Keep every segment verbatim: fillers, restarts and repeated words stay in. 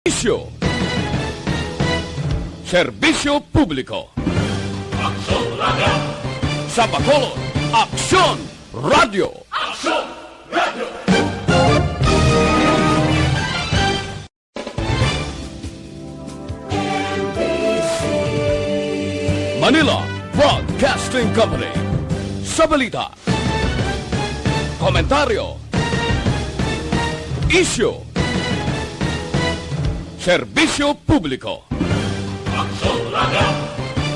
Isyu. Serbisyo publiko. Aksyon Radio. Sa Bacolod, Aksyon Radio. Aksyon Radio. Manila Broadcasting Company. Sa balita, komentaryo, isyu, serbisyo publiko. Aksyon Radio.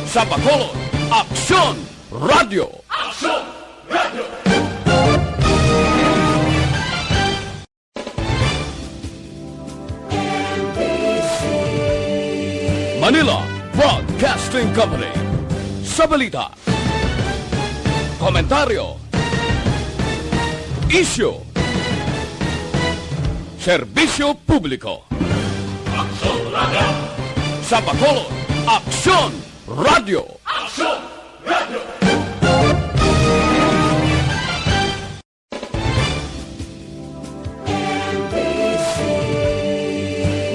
Sa Bacolod, Aksyon Radio. Aksyon Radio. Manila Broadcasting Company. Sa balita, komentaryo, isyu, serbisyo publiko. Aksyon Radio. Sa Bacolod, Aksyon Radio. Aksyon Radio.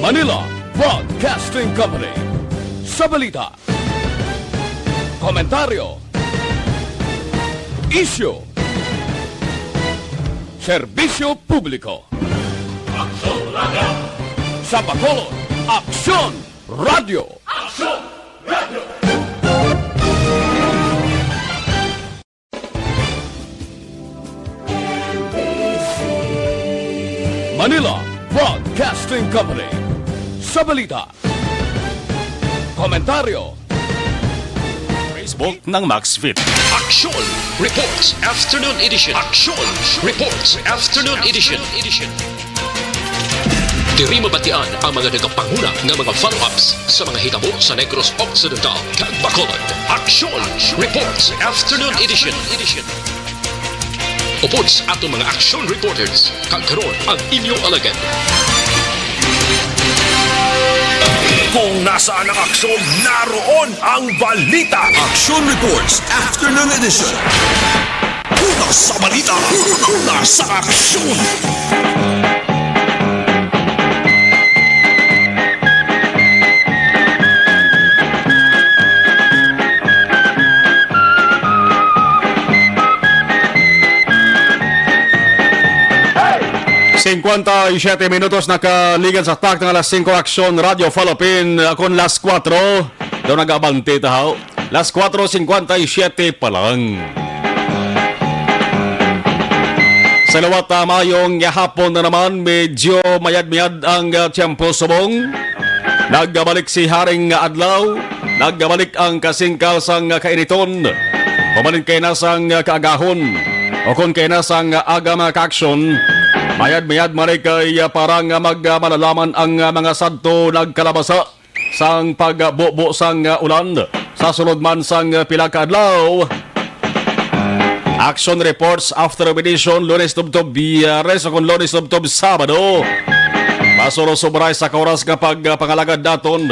Manila Broadcasting Company. Sa balita, komentaryo, isyu, serbisyo publiko. Aksyon Radio. Sa Bacolod, Aksyon Radio. Aksyon Radio. Manila Broadcasting Company. Sa balita, komentaryo, Facebook ng Maxfit. Aksyon Reports Afternoon Edition. Aksyon Reports Afternoon Edition. Diri mabatian ang mga nagapanguna nga mga follow-ups sa mga hitabo sa Negros Occidental kag Bacolod. Aksyon Reports Afternoon Edition. Upod sa aton mga action reporters, kag karon ang inyo alagad. Kung nasaan ang aksyon, naroon ang balita. Action Reports Afternoon Edition. Una sa balita, una sa aksyon. Singkwenta y siyete minutos nakaligad sa takto nga alas singko, Aksyon Radio Falopin. Akon las kuwatro, daw nag-abante tahaw. Las kuwatro singkwenta y siyete pa lang. Sa liwat, ah, maayong hapon na naman, medyo mayad-mayad ang, ah, tiyempo subong. Nagbalik si Haring Adlaw, nagbalik ang kasingkal sang kainiton. Human kay na sang kaagahon, o kon kay na sang aga, mga kaaksyon, mayad-mayad man kay para nga magmalalaman ang mga sadto nagkalabasa sang pagbubo sang ulan sa sulod man sang pila ka adlaw. Action reports after meditation, Lunes tubtob Biyernes, o kon Lunes tubtob Sabado. Masurosubaray sa kaoras nga pagpangalagad naton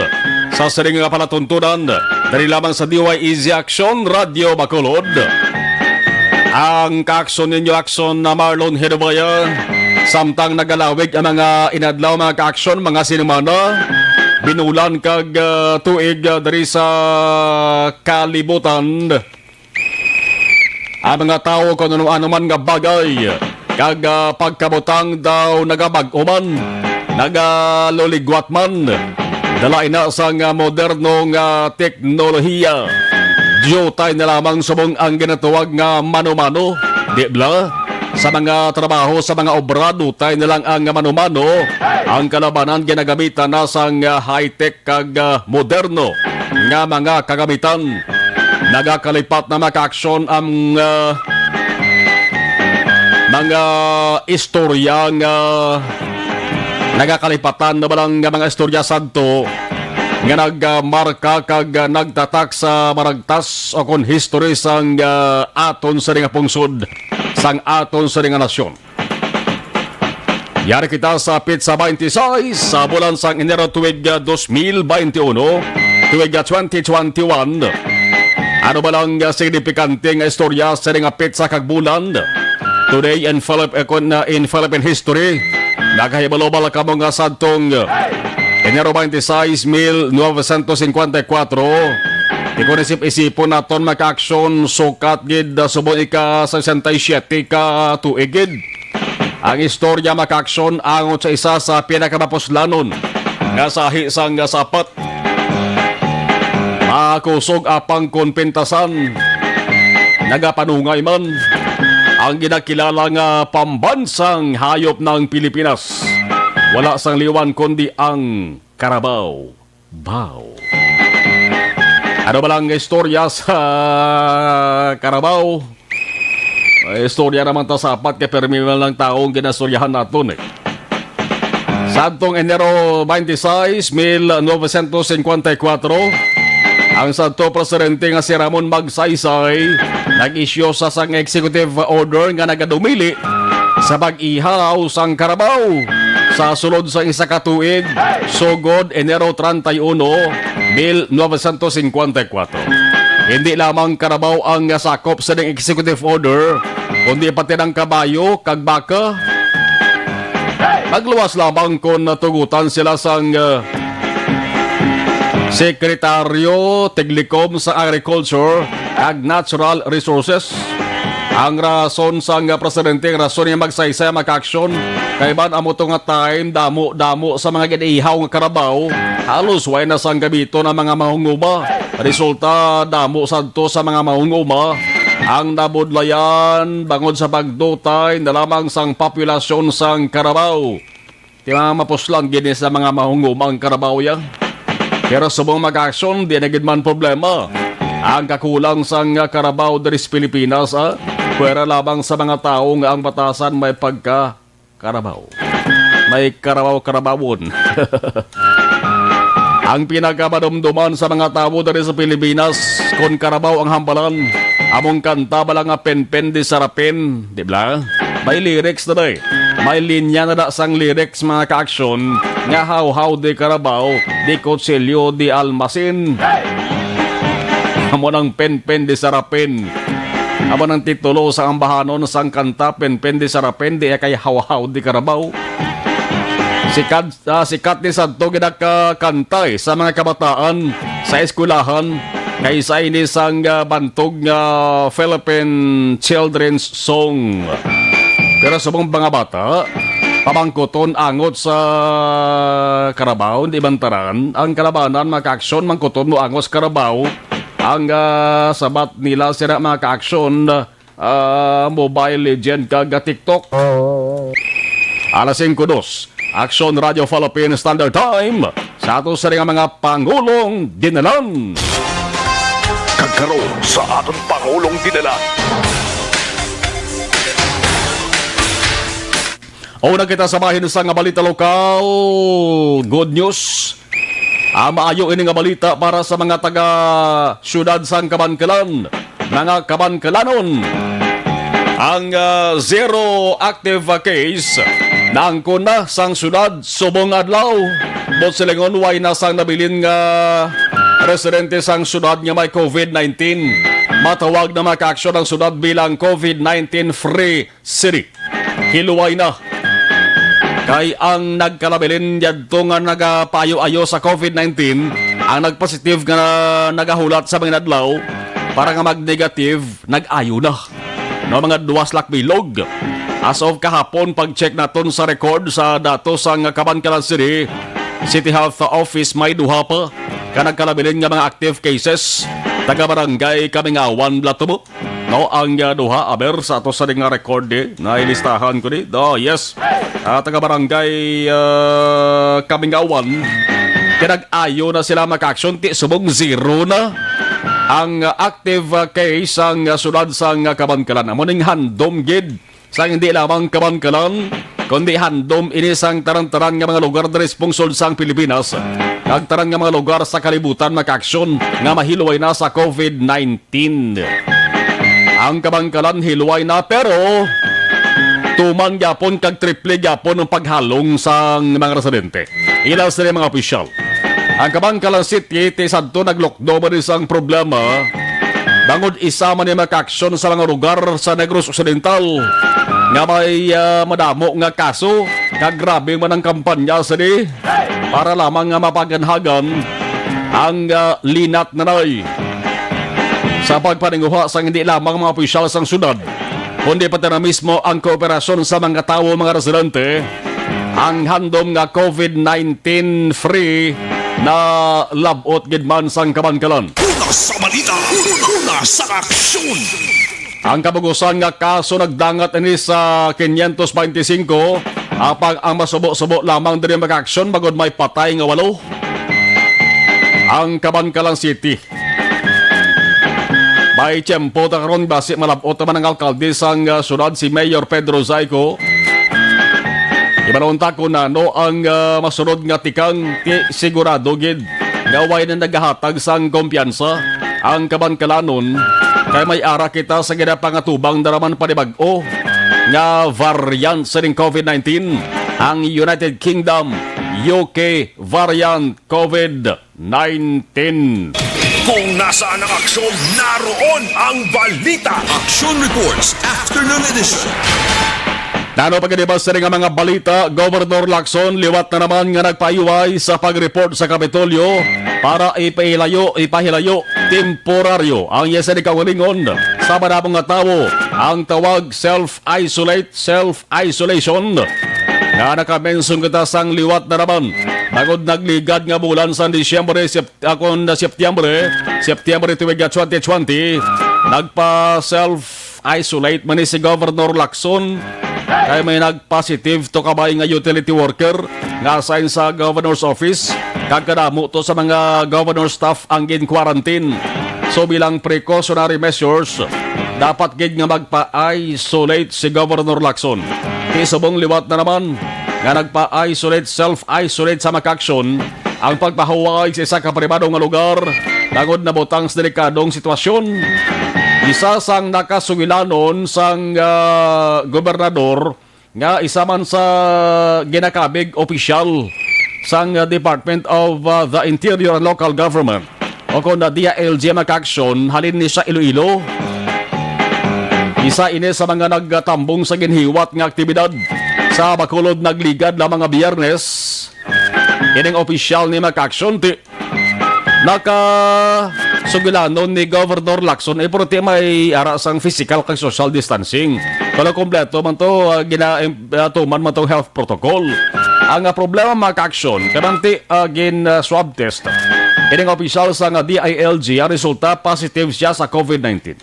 sa sining nga palatuntunan, dali lamang sa D Y E Z Action Radio Bacolod. Ang kaaksyon ninyo, Aksyon na Marlon Hedobaya, samtang nagalawig ang mga inadlaw, mga kaaksyon, mga sinumana, binulan kag, ah, tuig, ah, diri sa kalibutan. Ang mga tawo, kung ano-ano man nga bagay kag, ah, pagkabutang daw nagabag-o man, nagaluligwat man, dala ina sang, ah, moderno nga teknolohiya. Diutay na lamang subong ang ginatawag nga mano-mano, di bala? Sa mga trabaho, sa mga obra, diutay na lang ang mano-mano. Ang kalabanan ginagamitan na sang, ah, high-tech kag, ah, moderno nga mga kagamitan. Nagakalipat na, mga kaaksyon, ang, ah, mga istorya nga nagakalipatan na ba lang nga mga istorya sadto nga nagmarka kag nagtatak sa maragtas o kon history sang, ah, aton sini nga pungsod, sang aton sini nga nasyon. Yari kita sa petsa twenty-six sa bulan sang Enero tuig, ah, dos mil twenty-uno, tuig, ah, twenty twenty-one. Ano ba lang, ah, signifikante nga istorya sa nga petsa kag bulan? Today in Philip-, eh, kun, ah, in Philippine history, nakahibalo ba kamo nga sadtong, ah, Enero twenty-six, mil novecientos cincuenta y cuatro. Di ko nisip-isipon naton, mga ka-aksyon, sukat gid, ah, subong ika sesenta y siete ka tuig gid. Ang istorya, mga ka-aksyon, angot sa isa sa pinakamapuslanon nga sahi sang sapat. Makusog apang kon pintasan, nagapanungay man ang ginakilala nga pambansang hayop ng Pilipinas. Wala sang liwan kundi ang karabaw. Bao. Ano ba lang istorya sa karabaw? Ay, istorya naman ta sapat kay permi man lang taong ginastoryahan naton, eh. Sadtong Enero twenty-six, mil novecientos cincuenta y cuatro, ang sadto presidente nga si Ramon Magsaysay nag-isyu sa sang executive order nga nagadumili sa pag-ihaw sang karabaw sa sulod sa isa ka tuig, sugod Enero treinta y uno, mil novecientos cincuenta y cuatro. Hindi lamang karabaw ang sakop sa ning executive order, kundi pati ng kabayo kag baka. Magluwas lamang kon natugutan sila sang, uh, Sekretaryo Teglikom sa Agriculture kag Natural Resources. Ang rason sang presidente, ang rason niya magsaysay, mga ka-aksyon, kay ban amo to nga time, damo-damo sa mga ginihaw nga karabaw, halos way na sang gamiton ang mga mahunguma. Resulta, damo sadto sa mga mahunguma ang nabudlayan bangod sa pagdutay na lamang sang populasyon sang karabaw. Ti mga mapuslan gini sa mga mahunguma ang karabaw ya. Pero subong mag-aksyon, di na gid man problema ang kakulang sang karabaw diri sa Pilipinas, ah. Pwera lamang sa mga tawo nga ang batasan may pagka karabaw. May karabaw-karabawon. Ang pinakamadumduman sa mga tawo diri sa Pilipinas, kon karabaw ang hambalan, among kanta bala nga Penpen de Sarapin, di ba? May lyrics na, day. May linya na da sang lyrics, mga ka-aksyon, nga hawhaw de karabaw, de kutsilyo, de almasin. Amo nang Penpen de Sarapin. Amo nang titulo sa ambahanon sang kanta, Penpen de Sarapin, di kay hawhaw de karabaw. Sikat, ah, sikat ni sadto ginakakantay sa mga kabataan sa eskwelahan kay isa ini sang, ah, bantog nga Philippine children's song. Pero sa mga, mga bata, pamangkuton angot sa karabaw, di man tanan. Ang kalabanan, mga ka-aksyon, mangkuton mo angot sa karabaw. Ang, ah, sabat nila sila, mga ka-aksyon, ah, Mobile Legend kag TikTok. Alas singko dos, Aksyon Radio Philippine Standard Time sa ato sa nga mga pangulong dinalan. Kag karon sa aton pangulong dinalan. Una kita sa bahin sa nga balita lokal. Good news. Ah, maayo ini nga balita para sa mga taga siyudad sang Kabankalan. Mga Kabankalanon, ang, ah, zero active case naangkon na sang siyudad subong adlaw. Buot silingon, way na sang nabilin nga residente sang siyudad nga may covid nineteen. Matawag na, mga ka-aksyon, ang siyudad bilang covid nineteen free city. Hiluway na. Kay ang nagkalabilin yadto nga nagapaayo-ayo sa covid nineteen, ang nagpositive nga nagahulat sa mga adlaw para nga mag-negative, nag-ayo na. No, mga duwas lakbilog. As of kahapon, pag-check naton sa record sa datos sang Kabankalan City, City Health Office, may duha pa ka nagkalabilin nga mga active cases. Taga Barangay Kamingawan, Latubo. No, ang, ah, duha, aber sa ato sa nga record, eh, nailistahan ko ni. Oh, yes. Ah, taga barangay, ah, Kamingawan. Kaya nag-ayo na sila, mga ka-aksyon, ti subong zero na ang, ah, active, ah, case sang, ah, siyudad sang, ah, Kabankalan. Amo ning handom gid sang hindi lamang Kabankalan, kundi handom ini sang tanan-tanan nga mga lugar diri sa pungsod sang Pilipinas, kag tanan nga mga lugar sa kalibutan, mga ka-aksyon, nga mahiluway na sa covid nineteen. Ang Kabankalan hiluway na, pero tuman gyapon kag triple gyapon ang paghalong sang mga residente. Ilaw sila, mga opisyal. Ang Kabankalan City, ti sadto naglukdo man sang problema bangod isa man ni mga ka-aksyon sa mga lugar sa Negros Occidental nga may, ah, madamo nga kaso, kag grabe man ang kampanya sini. para lamang nga mapaganhagan ang, ah, linat nanay sa pagpaninguha sang hindi lamang mga opisyal sang syudad, kundi pati na mismo ang kooperasyon sa mga tawo, mga residente, ang handom nga COVID nineteen free na lab-ot gid man sang kabankalan. Una sa balita, una sa aksyon. Ang kabugusan nga kaso nagdangat ini sa quinientos veinticinco, apang ang masubo-subo lamang diri makaaksyon bangod may patay nga walo. Ang Kabankalan City. May tiyempo ta karon, basi malab-ot naman ang alkalde sang, ah, syudad, si Mayor Pedro Zaico. Ibalon ta kung ano ang, ah, masunod nga tikang, ti sigurado gid nga way na nagahatag sang kumpiyansa ang kabankalanon, kay may ara kita sa ginapangatubang na naman panibag-o nga variant sining COVID nineteen, ang United Kingdom, U K variant COVID nineteen. Kung nasaan ang aksyon, naroon ang balita. Action Reports, Afternoon Edition. Nano pa gani ba sini nga mga balita, Governor Lacson liwat na naman nga nagpaiway sa pag-report sa Kapitolyo para ipahilayo, ipahilayo temporaryo ang iya sini kaugalingon sa madamo nga tawo, ang tawag self-isolate, self-isolation, nga nakamention kita sang liwat na naman bangod nagligad nga bulan sang Disyembre, Sep-, ah, kon Setyembre, Setyembre tuig nga twenty twenty, nagpa self-isolate man ni si Governor Lacson, kay may nag-positive to kabay nga utility worker nga assign sa governor's office, kag kadamo to sa mga governor staff ang gin-quarantine. So, bilang precautionary measures, dapat gid nga magpa-isolate si Governor Lacson. Ti subong liwat na naman nga nagpa-isolate, self-isolate sa Makaksyon ang pagpahuway sa isa ka pribado nga lugar tungod nabutang sa delikadong sitwasyon. Isa sang nakasugilanon sang, ah, gobernador nga isa man sa ginakabig opisyal sang, ah, Department of, ah, the Interior and Local Government o kon D I L G Makaksyon halin ni sa Iloilo. Isa ini sa mga nagtambong sa ginhiwat nga aktibidad sa Bacolod nagligad lamang nga Biyernes. Ining opisyal ni Makaksyon ti nakasugilanon ni Governor Lacson, eh, pero ti may ara sang physical kag social distancing. Pero kompleto man to, ah, gina-, em-, ah, tuman man to health protocol. Ang, ah, problema, Makaksyon, kanang ti, ah, gin, ah, swab test ining opisyal sang D I L G, ang resulta positive siya sa COVID nineteen.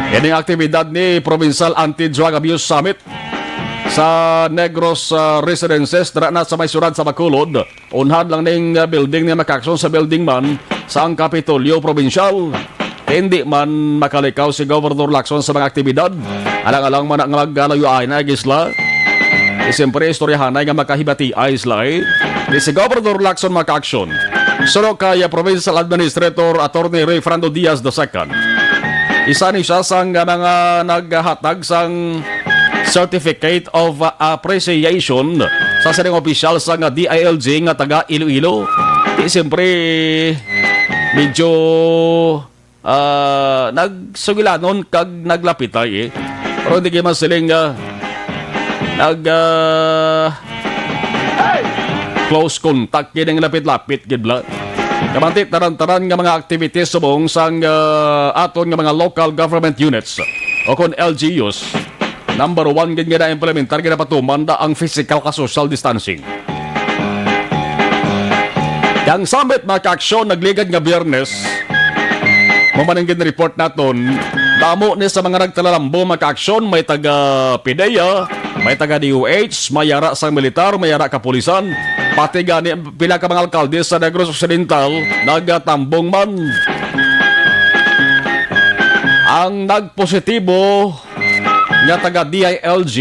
Ining aktibidad ni Provincial Anti-Drug Abuse Summit sa Negros, ah, Residences, dira na sa may syudad sa Bacolod. Unhan lang ning, ah, building ni Makaksyon sa building man sang Kapitolyo Probinsyal. Hindi man makalikaw si Governor Lacson sa mga aktibidad. Alang-alang man nga magkalayo-ay na gisla. Di siyempre, istoryahanay nga makahibati ay sila, eh. Di si Governor Lacson Makaksyon. Suno kay, ah, Provincial Administrator Attorney Ray Fernando Diaz the second. Isa ni siya sang mga naghatag sang Certificate of Appreciation sa sining opisyal sang D I L G nga taga Iloilo. Di siyempre, medyo, ah, nagsugilanon kag naglapitay, eh. Pero hindi kayo masiling, ah, nag, ah, close contact, kining lapit-lapit, gid bala. Kamanti, tanan-tanan nga mga activities subong sang, ah, aton nga mga local government units o kon L G Us, number one gid nga na-implementar, ginapatuman na ang physical ka social distancing. Ang summit, Makaksyon, nagligad nga Biyernes, mamananggid report naton, damo ni sa mga nagtalalambo, Makaksyon, may taga PDEA, may taga D O H, may ara sang militar, may ara kapulisan, pati gani pila ka mga alkalde sa Negros Occidental nagatambong man. Ang nagpositibo nga taga D I L G,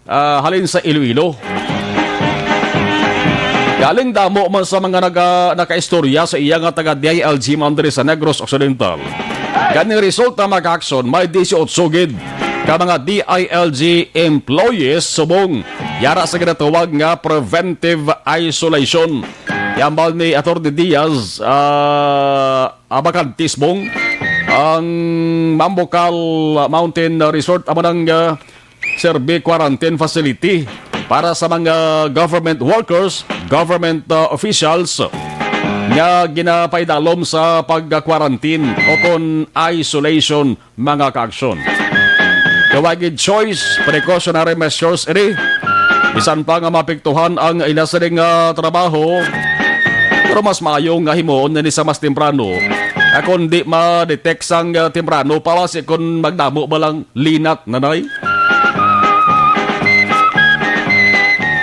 ah, halin sa Iloilo. Galing damo man sa mga naga-, nakaistorya sa iya nga taga D I L G man diri sa Negros Occidental. Gani resulta, Makaksyon, may dieciocho gid ka mga D I L G employees subong yara sa ginatawag nga preventive isolation. Yambal ni Attorney Diaz, ah, Abacantismong ang Mambucal Mountain Resort amo nang, ah, serbi quarantine facility para sa mga government workers, government, ah, officials nga ginapaidalom sa pag-quarantine o kon isolation, mga kaaksyon. Kaway gid choice, precautionary measures ini. Bisan pa nga maapektuhan ang ila sining, ah, trabaho, pero mas maayo nga himuon ini sa mas temprano. Ah, kung di ma-detect sang, ah, temprano, pa basi kung magdamo ba lang linat, nanay?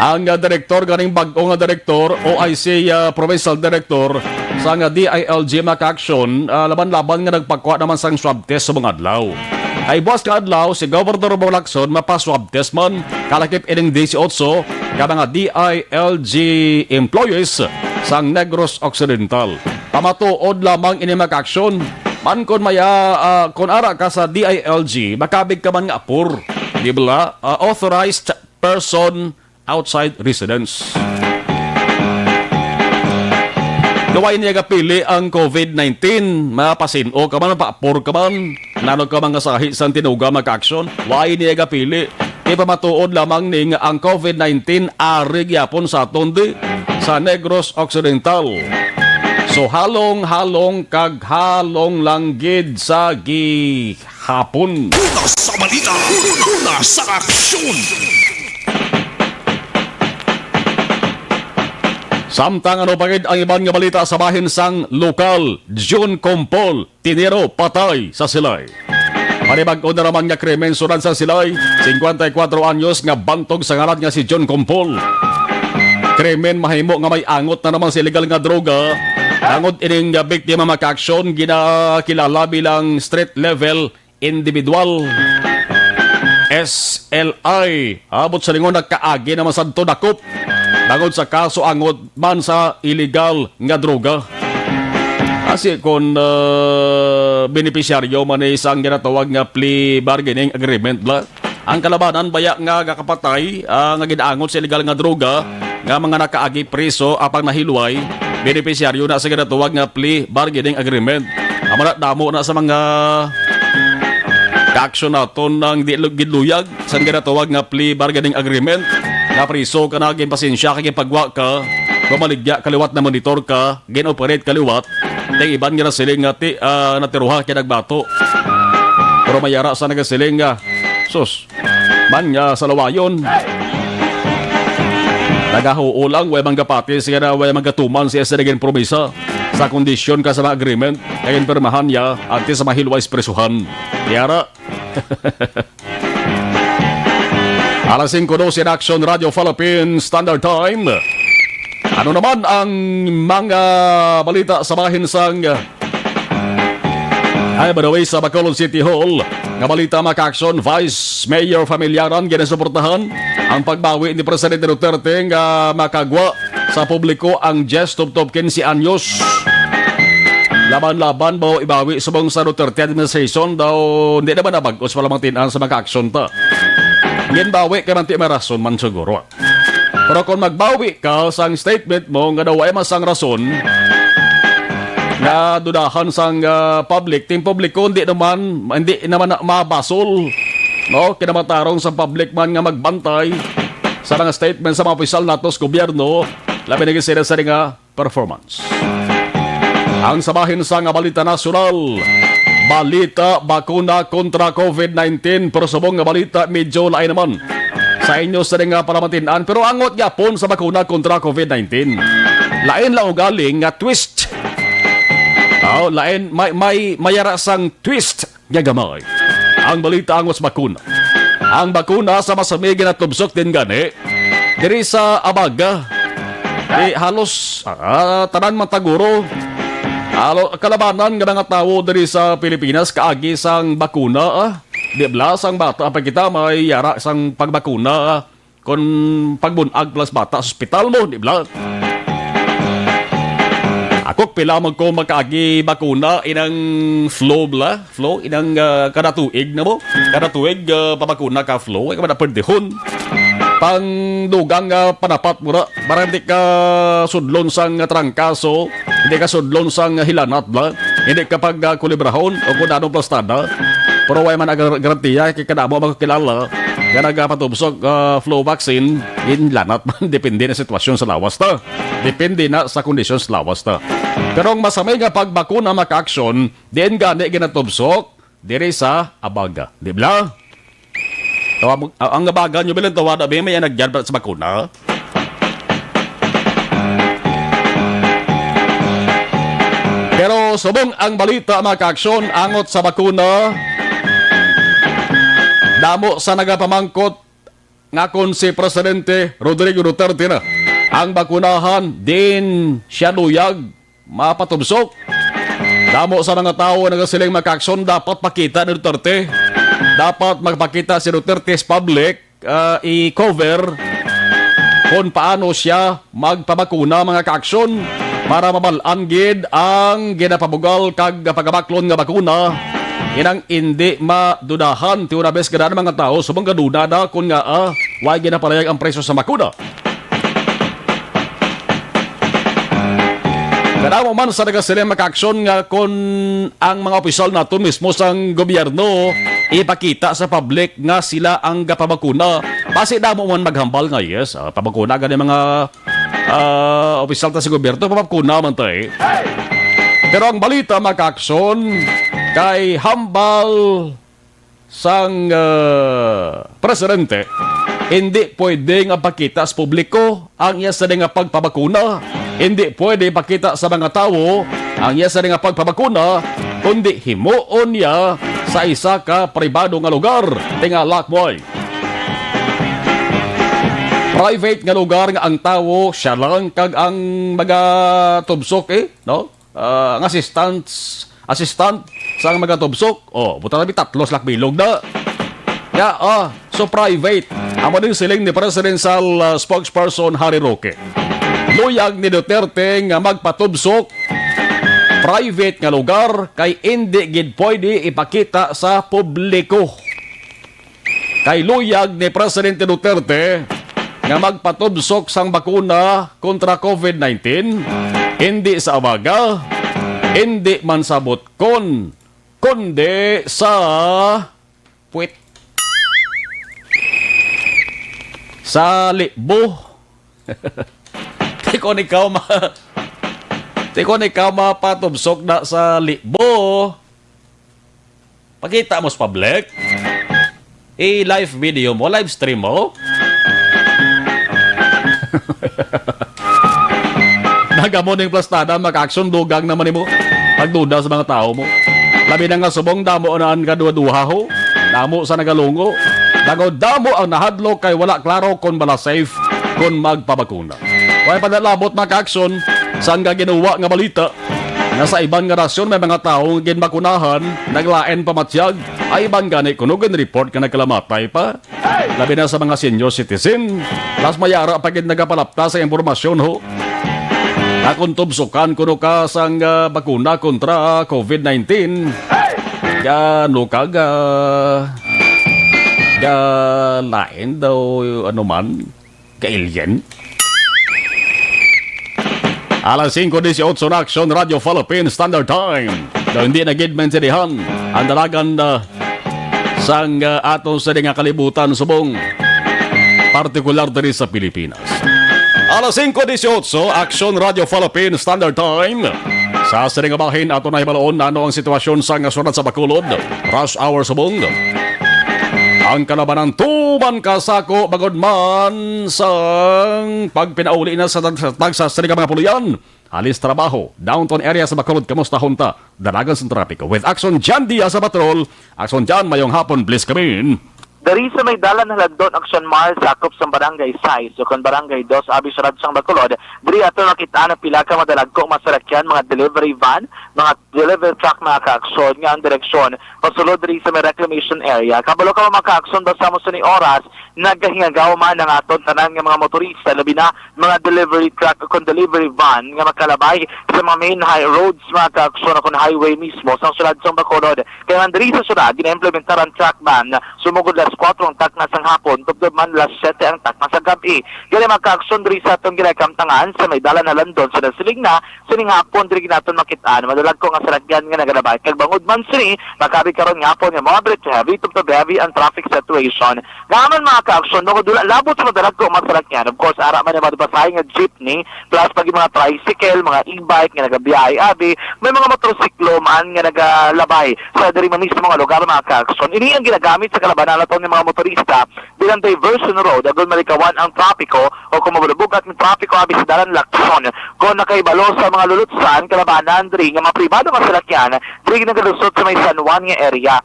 Ang, ah, direktor ganing bag-o nga direktor, O I C, ah, provincial director sang, ah, D I L G, mga kaaksyon, ah, laban-laban nga nagpakuha naman sang swab test sa mga adlaw. Kay buwas nga adlaw, si Governor Bong Lacson mapa-swab test man kalakip ining dieciocho ka mga D I L G employees sang Negros Occidental. Pamatuod lamang ini, mga kaaksyon, man kon maya, ah, kon ara ka sa D I L G, makabig ka man nga apor, di bala? Ah, authorized person outside residence. Nga way niya gapili ang COVID nineteen, mapasin-o ka man, paapor ka man, nano ka man nga sahi sang tinuga, mga kaaksyon, way niya gapili. Ipamatuod lamang ni nga ang COVID nineteen ari gyapon sa aton di sa Negros Occidental. So, halong-halong kag halong lang gid sa gihapon. Una sa balita, una sa aksyon. Samtang ano pa gid ang iban nga balita sa bahin sang lokal, June Compol, tiniro, patay sa Silay. Panibag-o na naman nga krimen sulod sa Silay, singkwenta y kuwatro anyos nga bantog sa ngalan nga si John Compol. Krimen mahimo nga may angot na naman sa iligal nga droga. Tungod ining, ah, biktima, mga kaaksyon, ginakilala bilang street level individual, S L I. Abot sa lingon, nakaagi naman sadto dakop tungod sa kaso angot man sa iligal nga droga. Asi kon, ah, benepisyaryo man ni sang ginatawag nga plea bargaining agreement, bala. Ang kalabanan baya nga gakapatay, ah, nga ginaangot sa iligal nga droga nga mga nakaagi priso apang nahilway, benepisyaryo na sa ginatawag nga plea bargaining agreement. Amo na, damo na sa mga kaaksyon naton ang di lu-, gidluyag sa ginatawag nga plea bargaining agreement. Nga priso ka na, ginpasensya ka, ginpagwa ka, bumaligya ka liwat, na-monitor ka, gin-operate ka liwat, tay iban nga nasiling nga ti-, ah, natiruha kay nagbato. Pero may ara sa nagasiling nga, sus, man nga sa lawayon, nagahuo lang, way manggapati siya na way manggatuman siya sa naging promisa sa kondisyon ka sa mga agreement nga ginpirmahan niya antes sa mahilway sa prisuhan. Kaya ra, Alas singko doce in Action Radio Philippine Standard Time. Ano naman ang mga balita sa bahin sang, ay, by the way, sa Bacolod City Hall, nga balita, mga kaaksyon, Vice Mayor Familiaran ginasuportahan ang pagbawi ni Presidente Duterte nga makagwa sa publiko ang Jess Tubtob, quince anyos. Laban-laban ba o ibawi subong sa Duterte administration daw, hindi naman nabag-os pala mang tinan sa mga aksyon ta. Ginbawi kay manti may rason man siguro. Pero kung magbawi ka sang statement mo nga daw ay masang rason nga dudahan sang, ah, public, ting publiko, hindi naman, hindi naman na mabasol, no? Kinamatarong sa public man nga magbantay sa mga statement sa mga opisyal nato sa gobyerno, labi na gid sila sa nga performance. Ang sa bahin sa nga balita nasyonal, balita bakuna kontra COVID nineteen, pero subong nga balita medyo lain naman sa inyo sa nga palamantinan, pero angot gyapon sa bakuna kontra COVID nineteen. Lain lang ugaling nga twist. Oh, lain, may, may, may ara sang twist nga gamay. Ang balita angot sa bakuna. Ang bakuna sa masami ginatubsok din gani diri sa Abaga. Di halos, ah, tanan man taguro. Halo-, kalabanan nga mga tawo diri sa Pilipinas kaagi sang bakuna, ah. Di bala sang bata pa kita may yara sang pagbakuna, ah. Kon pagbun-ag plus bata sa ospital mo, di bala? Ako, pila man ko makaagi bakuna inang flu bala? Flu, inang, ah, kada tuig na mo? Kada tuig, ah, pabakuna ka flu, ay ka man pwedehon. Pang dugang, ah, panapat mo na. Para hindi ka sudlon sang trangkaso, hindi ka sudlon sang hilanat bala. Hindi ka pag, ah, kulibrahon o kung anong plastada. Pero way man ang gar-, garantiya, kay kadamo magkilala. nga nagapatubsok, ah, flu vaccine, ginlanat man, depende na sitwasyon sa lawas ta. Depende na sa kondisyon sa lawas ta. Pero ang masamay nga pagbakuna, mga ka-aksyon, diin gani ginatubsok diri sa Abaga, di ba? Tawa mo, ang, ang Abaga nyo bilang tawa na may, may nagyan pa sa bakuna. Pero subong ang balita, mga ka-aksyon, angot sa bakuna, damo sa nagapamangkot nga kon si Presidente Rodrigo Duterte na ang bakunahan, din siya luyag mapatubsok. Damo sa mga tawo nagasiling, mga ka-aksyon, dapat pakita ni Duterte. Dapat magpakita si Duterte sa public, ah, i-cover kung paano siya magpabakuna, mga ka-aksyon, para mabal-an gid ang ginapabugal kag pagabaklon nga bakuna. Inang indi madudahan, ti una bes ganahan mga tawo subong gaduna na kon nga, ah, way ginaparayag ang presyo sa bakuna. Kadamo man sa nagasiling, mga ka-aksyon, nga kon ang mga opisyal nato mismo sang gobyerno ipakita sa public nga sila ang gapabakuna, basi damo man maghambal nga, "Yes, ah, pabakuna gani mga, ah, opisyal ta sa gobyerno, pabakuna man ta eh." Pero ang balita, mga ka-aksyon, kay hambal sang, ah, presidente, hindi pwede nga pakita sa publiko ang iya sini nga pagpabakuna. Hindi pwede pakita sa mga tawo ang iya sini nga pagpabakuna, kundi himuon niya sa isa ka pribado nga lugar. Tingala mo ay private nga lugar nga ang tawo siya lang kag ang magatubsok, eh, no? Ah, ang assistant, assistant sang magatubsok. Oh, buta na mi tatlo sila bilog na. Ya, ah, so private. Amo din siling ni Presidential, ah, Spokesperson Harry Roque. Luyag ni Duterte nga magpatubsok private nga lugar kay indi gid pwede ipakita sa publiko. Kay luyag ni Presidente Duterte nga magpatubsok sang bakuna kontra covid nineteen, indi sa Abaga, indi man sa Botcon, kundi sa puwit. Sa Libo. Ti kon ikaw ma-, ti kon ikaw mapatubsok na sa Libo, pakita mo sa public. I-live video mo, live stream mo. Nagamo ning plastada, mga ka-aksyon, dugang naman nimo. Pagduda sa mga tawo mo. Labi na nga subong, damo na ang kaduha-duha ho. Damo sa nagalungo. Damo, damo ang nahadlok kay wala klaro kon bala safe kon magpabakuna. Way pa nalabot, mga ka-aksyon, sang gaginuwa nga balita nga sa iban nga nasyon may mga tawo nga ginbakunahan, naglain pa matyag, ay iban gani kuno gin-report nga nagkalamatay pa. Labi na sa mga senior citizen, mas mayara pa gid nagapalapta sa impormasyon ho. Nga kung tubsukan kuno ka sang, ah, bakuna kontra covid nineteen, gano ka ga, ga lain daw, ano man, ka-alien? Alas singko dieciocho na, Aksyon Radio Philippine Standard Time. Daw hindi na gid maintindihan ang dalagan, ah, sang, ah, aton sa nga kalibutan subong, partikular diri sa Pilipinas. Alas singko dieciocho, Aksyon Radio Philippine Standard Time. Sa sining bahin, ato na hibaloon ano ang sitwasyon sa nga syudad sa Bacolod. Rush hour subong. Ang kalabanan tuman ka sako, bangod man sang pagpinauli na sa tag-, sa tagsa sa mga pulian. Alis trabaho, downtown area sa Bacolod, kamusta hunta? Dalagan sa trapiko. With Action Jan Diaz sa Patrol. Action Jan, mayong hapon, please come in. Diri sa may dalan Halandon, Action Mar, sakop sang Barangay sais o kon Barangay dos, abi sa Radsang Bacolod, diri ato makita ang pila ka madalagko nga mga sarakyan, mga delivery van, mga delivery truck, mga ka-aksyon, nga ang direksyon pasulod diri sa may reclamation area. Kabalo ka, mga ka-aksyon, basta mo sini oras, nagahingagaw man ang aton tanan nga mga motorista, labi na mga delivery truck o kon delivery van nga makalabay sa mga main high roads, mga ka-aksyon, o kon highway mismo sa syudad sang Bacolod. Kaya man diri sa syudad, ginaimplementar ang truck ban sumugod alas kuwatro ang takna sang hapon, tubtob man alas siyete ang takna sa gab-i. Gani, mga kaaksyon, diri sa atong ginakamtangan sa may dalan Halandon sa Nasiling na, sining hapon diri naton makit-an madalagko nga salakyan nga nagalabay, kag bangod man sini, makabig karon nga hapon nga moderate to heavy, tubtob heavy ang traffic situation. Nga man, mga kaaksyon, bangod wala labot sa madalagko nga salakyan, of course, ara man ang mga basahin nga jeepney, plus pag mga tricycle, mga e-bike nga nagabiyahe abi, may mga motorsiklo man nga nagalabay sa diri man mismo nga lugar, mga kaaksyon. Ini ang ginagamit sa kalabanan naton nga mga motorista bilang diversion road, agud malikawan ang trapiko o kung mabulubog ang trapiko abi sa dalan Lacson. Kung nakahibalo sa mga lulutsan, kalabanan diri nga mga pribado nga salakyan diri nagalusot sa may San Juan nga area.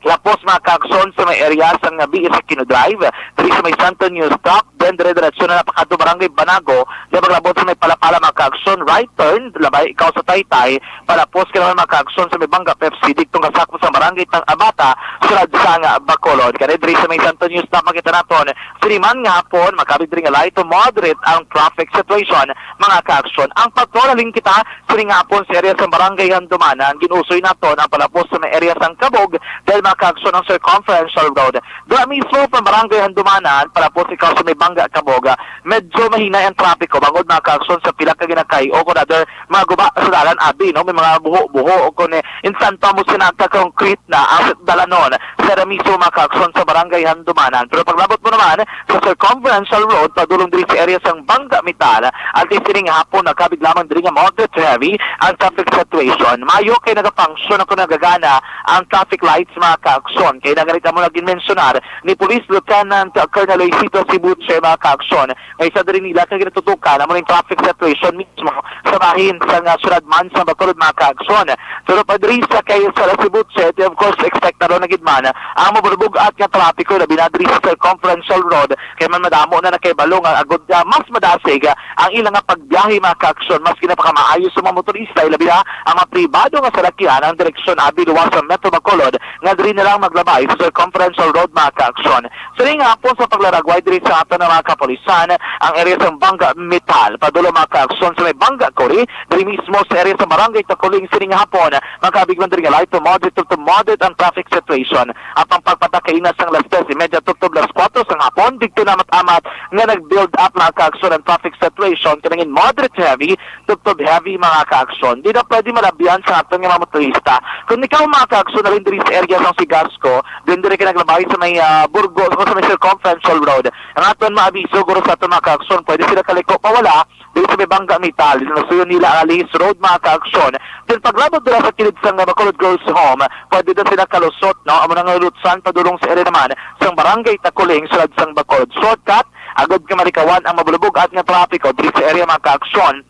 Lapos, mga kaaksyon, sa may area sang B S Aquino Drive, diri sa may Santo Niño stop, then dire-diretso na napakadto Barangay Banago, then paglabot sa may Palapala, mga kaaksyon, right turn, labay ikaw sa Taytay, palapos ka naman, mga kaaksyon, sa may Bangga P F C, didto kasakop sa Barangay Tang Abata, sulod sang Bacolod. Kani diri sa may Santo Niño stop, makita naton, sini man nga hapon, makabig diri nga light to moderate ang traffic situation, mga kaaksyon. Ang patrol, halin kita, sini nga hapon sa area sa Barangay Handumanan, ginusoy naton ang palapos sa may area sang Kabog, dahil, mga kaaksyon, ang circumferential road. Dira mismo pa Barangay Handumanan, palapos ikaw sa may Bangga Kabog, medyo mahinay ang trapiko, bangod, mga kaaksyon, sa pila ka ginakay o kung other, mga guba sa dalan abi, no? May mga buho-buho o kung, eh, insan pa mo sinagka concrete na ang dalanon. Sa dira mismo, mga kaaksyon, sa Barangay Handumanan. Pero paglabot mo naman sa circumferential road, padulong diri sa area sang Bangga Metal, at least sining hapon, nakabig lamang diri nga moderate to heavy ang traffic situation. Mayo kay nagafunction o nagagana ang traffic lights, mga kaaksyon. Kay naganita mo naging mensionar ni Police Lieutenant Colonel Luisito Sibuche, mga kaaksyon, nga isa diri nila kay ginatutukan amo ning traffic situation mismo sa bahin sang, ah, syudad man sa Bacolod, mga kaaksyon. Pero pa diri sa kay sa Cebu City, of course, expect na ron na gid man ang mabulbog-at nga trapiko, labi na diri sa circumferential road, kay man madamo na nakahibalo nga agud, ah, mas madasig, ah, ang ilang nga pagbiyahe, mga kaaksyon, mas ginapakamaayo sa mga motorista, ilabi na ang mga pribado nga salakyan ang direksyon abi luwas sa Metro Bacolod, nga diri na lang maglabay sa circumferential road, mga kaaksyon. Sining hapon sa paglaragway diri sa aton nga mga kapulisan, ang area sang Bangga Metal, padulong, mga kaaksyon, sa may Bangga Kuri, diri mismo sa area sa Barangay Takuling sining hapon, makabig man diri nga light to moderate to moderate ang traffic situation. Ang pagpatak kaina sang alas tres y media tubtob alas kuwatro sang hapon, didto na amat-amat nga nag-build up, mga kaaksyon, ang traffic situation, kanangin moderate to heavy, tubtob heavy, mga kaaksyon. Di na pwede malabyan sa aton nga mga motorista. Kung ikaw, mga kaaksyon, na rin diri sa area sang Sigasco, then diri ka naglabay sa may, ah, Burgos o sa may Circumferential Road, ang aton maabiso, guro, sa aton mga kaaksyon, pwede sila kaliko pawala diri sa may Bangga Metal, diri nasuyo nila ang Alice Road, mga kaaksyon. Then paglabot dira sa kilid sang Bacolod Girls Home, pwede din sila kalusot, no? Amo nang lulutsan padulong sa area naman sang Barangay Takuling, sulod sang Bacolod. Shortcut, agud nga malikawan ang mabulubog-at nga trapiko diri sa area, mga kaaksyon,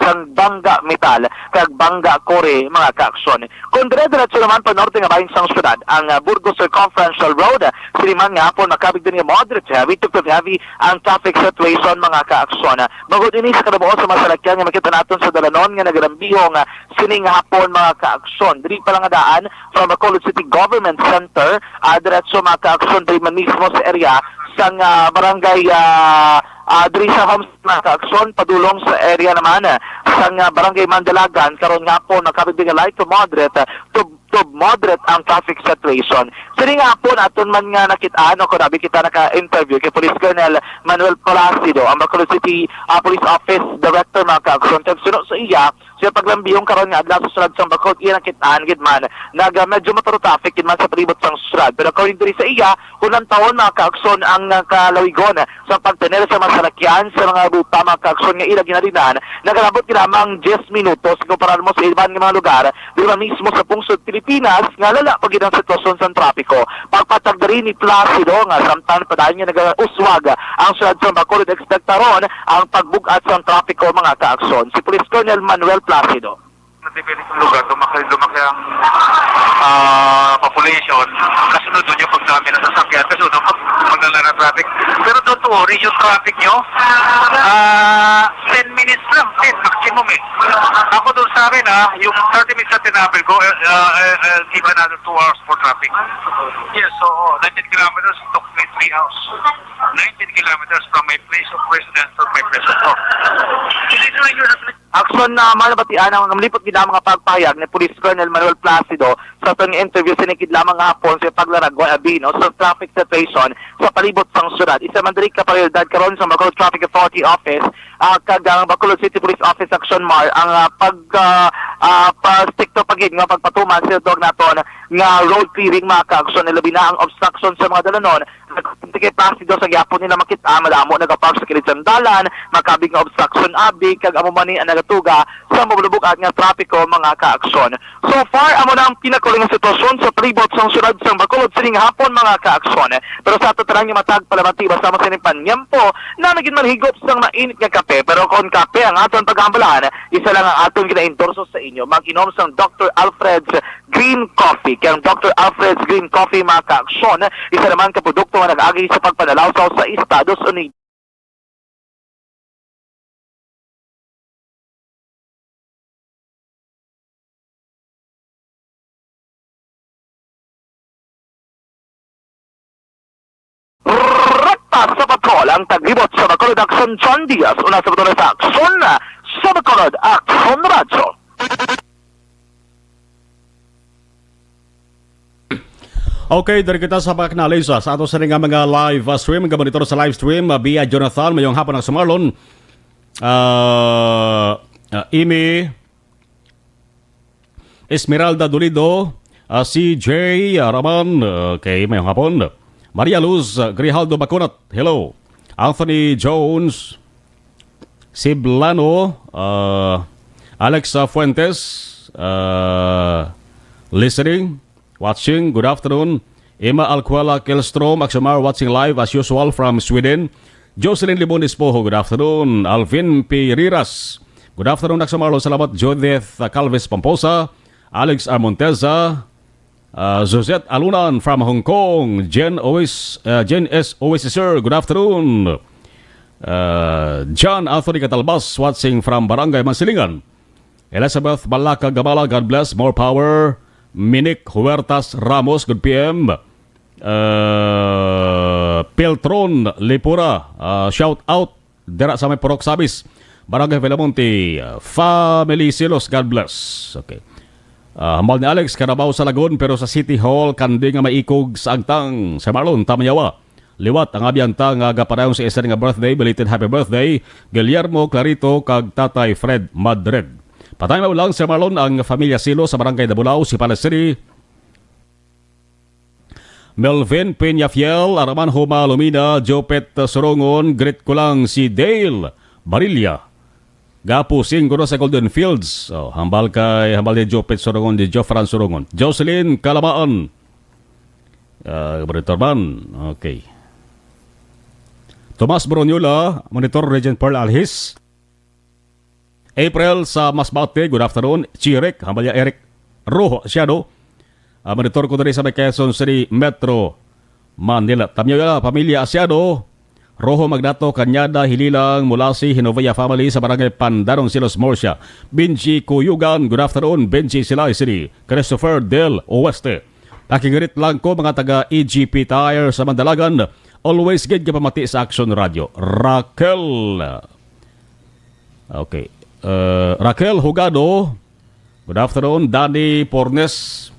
sang Bangga Metal kag Bangga Kuri, mga kaaksyon. Kung dire-diretso naman pa norte nga bahin sang syudad, ang, ah, Burgos Circumferential Road, sini man nga hapon makabig din nga moderate heavy to heavy ang traffic situation, mga kaaksyon. Bangod ini sa kalabuo sa mga salakyan nga makita naton sa dalanon nga nagalambihong, ah, sining hapon, mga kaaksyon. Diri pa lang nga daan from Bacolod City Government Center, ah, diretso, mga kaaksyon, diri man mismo sa area sang, ah, barangay, ah, ah, diri sa Homs, mga kaaksyon, padulong sa area naman, ah, sang, ah, barangay Mandalagan, karon nga hapon, makabig nga light to moderate, ah, to, to moderate ang traffic situation. Sining hapon, aton man nga nakit-an, o kung abi kita naka-interview kay Police Colonel Manuel Placido, ang Bacolod City, ah, Police Office Director, mga kaaksyon. Kag suno sa iya, sa paglambihon karon nga adlaw sa syudad sang Bacolod, iya nakit-an gid man nga medyo mataro traffic gid man sa palibot sang syudad. Pero according diri sa iya, kung lantawon, mga kaaksyon, ang, ah, kalawigon sa pagtener sa mga salakyan sa mga ruta, mga kaaksyon, nga ila ginalinan, nagalabot gid lamang diyes minutos kumpara mo sa iban nga mga lugar diri mismo sa pungsod Pilipinas nga lala pa gid ang sitwasyon sa trapiko. Pagpatag diri ni Placido nga samtang padayon nga nagauswag ang syudad sa Bacolod, ekspekta ron ang pagbug-at sang trapiko, mga kaaksyon. Si Police Colonel Manuel Placido. Depende sa lugar, lumaki, lumaki ang, ah, population, kasunod nun yung pagdami ng sasakyan, kasunod nun pag-, pagdala ng traffic. Pero don't worry, yung traffic nyo, ah, ten minutes lang, ten maximum eh. Ako doon sa amin, ah, yung thirty minutes na tinapil ko, eh, ah, eh, eh, give another two hours for traffic. Yes, oo, nineteen kilometers, took Three house, nineteen kilometers from my place of residence or my place of work. Aksyon na malabatian ang malipot gid ang mga pagpahayag ni Police Colonel Manuel Placido sa aton nga interview sini gid lamang nga hapon sa paglaragway abi, no, sa traffic situation sa palibot sang syudad. Isa man diri ka prioridad karon sa Bacolod Traffic Authority Office, ah, kag ang Bacolod City Police Office Action Mar ang, ah, pag, ah, ah, pa-, stricto pa gid nga pagpatuman sa tawag naton nga road clearing, mga kaaksyon, labi na ang obstruction sa mga dalanon. Nagpinti kay Placido sa gihapon nila makit-a, madamo nagapark sa kilid sang dalan, makabig nga obstruction abi, kag amo man ni ang nagatuga sa mabulubog-at nga trapiko, mga kaaksyon. So far, amo na ang pinakauli nga sitwasyon sa palibot sang syudad sang Bacolod sining hapon, mga kaaksyon. Pero sa ato tanan nga matag palamati, basta mo sining panyempo, na nagin manhigop sang mainit nga kape. Pero kon kape ang aton paghambalan, isa lang ang aton ginaendorso sa inyo. Mag-inom sang Doctor Alfred's Green Coffee. Kay ang Doctor Alfred's Green Coffee, mga kaaksyon, isa naman ka produkto nga nag-agi sa pagpanalawsaw sa Estados Unidos. Rekta sa patrol ang taglibot sa Bacolod Aksyon, John Diaz, una sa patrol sa Aksyon, sa Bacolod Aksyon Radyo. Okay, diri kita sa pag-analisa sa ato sini nga mga live, ah, stream, nga monitor sa live stream, ah, via Jonathan, mayong hapon ang sumarlon. Ah, ah, Imi, Esmeralda Dolido, ah, C J, ah, Raman, okay, mayong hapon. Maria Luz, ah, Grijaldo Bacunat, hello. Anthony Jones, Siblano, ah, Alex, ah, Fuentes, ah, listening, watching, good afternoon. Emma Alcuela Kelstrom, Axomar, watching live as usual from Sweden. Jocelyn Libon Espojo, good afternoon. Alvin Piriras, good afternoon, Axomar. Salamat. Judith, ah, Calves Pamposa, Alex Armonteza, ah, Josette Alunan from Hong Kong, Jen Ois-, ah, Jen S Oisisir, good afternoon. Ah, John Anthony Catalbas, watching from Barangay Mansilingan. Elizabeth Balaka Gamala, God bless, more power. Minik Huertas Ramos, good P M. Ah, Peltron Lipura, ah, shout out dira sa may Purok Sabis, Barangay Villamonte, ah, Family Silos, God bless. Okay. Ah, hambal ni Alex, Carabao sa Lagun, pero sa City Hall, kandi nga maikog sa agtang. Sa Marlon Tamayawa, liwat ang abyan ta nga gapadayon sa isa nga birthday, belated happy birthday, Guillermo Clarito kag Tatay Fred Madrid. Patay na lang, Sir Marlon, ang Family Silos sa Barangay Dabulao, Sipala City. Melvin Peñafiel, Araman Huma Lumina, Jopet Sorongon, greet ko lang si Dale Barilla. Gapo sing kuno sa Golden Fields. Oh, hambal kay, hambal ni Jopet Sorongon, ni Jofran Sorongon. Jocelyn Kalamaan. Ah, monitor man. Okay. Tomas Bronyola, monitor Regent Pearl Alhis. April sa Masbate, good afternoon. Chirek, hambal niya Eric Rojo Asiado. Ah, monitor ko diri sa may Quezon City, Metro Manila. Tamyo ya, pamilya Asiado, Rojo Magnato, Cañada, Hililang, Mulasi, Hinovia family sa Barangay Pandanon, Silos, Murcia. Benji Kuyugan, good afternoon. Benji Silay City. Christopher Del Oeste. Pakigrit lang ko, mga taga E G P Tire sa Mandalagan. Always gid kapamati sa Action Radio. Raquel. Okay. Uh, Raquel Hugado. Good afternoon. Danny Pornes.